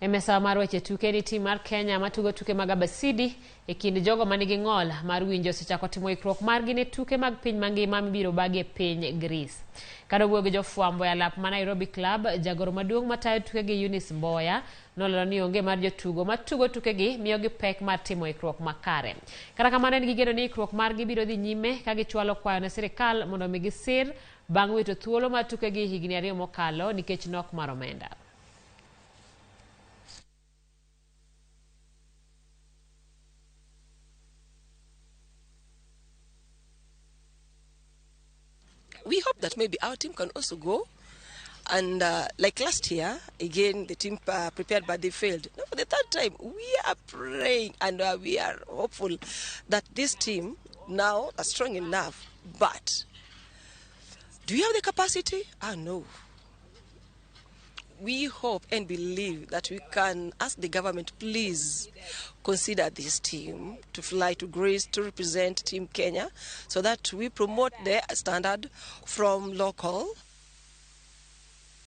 E mesa mar weche tuke ni tim mar Kenya matugo tuke mag abasidi e kind jogo manigi ng'ol mar winjo osechako timo ikruok margi ne tuke mag piny mangima mibiro bagi e piny Greece. Kane owuoyo gi jofwambo e alap ma Nairobi Club, jagoro maduong' matayo tukegi Eunice Mboya nolero ni onge mar jotugo matugo tukegi miyogi pek mar timo ikruok makare. Kata kamano en gi geno ni ikruok margi biro dhi nyime ka gichwalo kwayo ne sirikal mondo omigi sir bang' wito thuolo mar tukegi higni 2 mokalo nikech nok mar omenda. We hope that maybe our team can also go. And like last year, again, the team prepared, but they failed. Now, for the third time, we are praying and we are hopeful that this team now are strong enough. But do you have the capacity? No. We hope and believe that we can ask the government, please consider this team to fly to Greece to represent Team Kenya so that we promote the standard from local.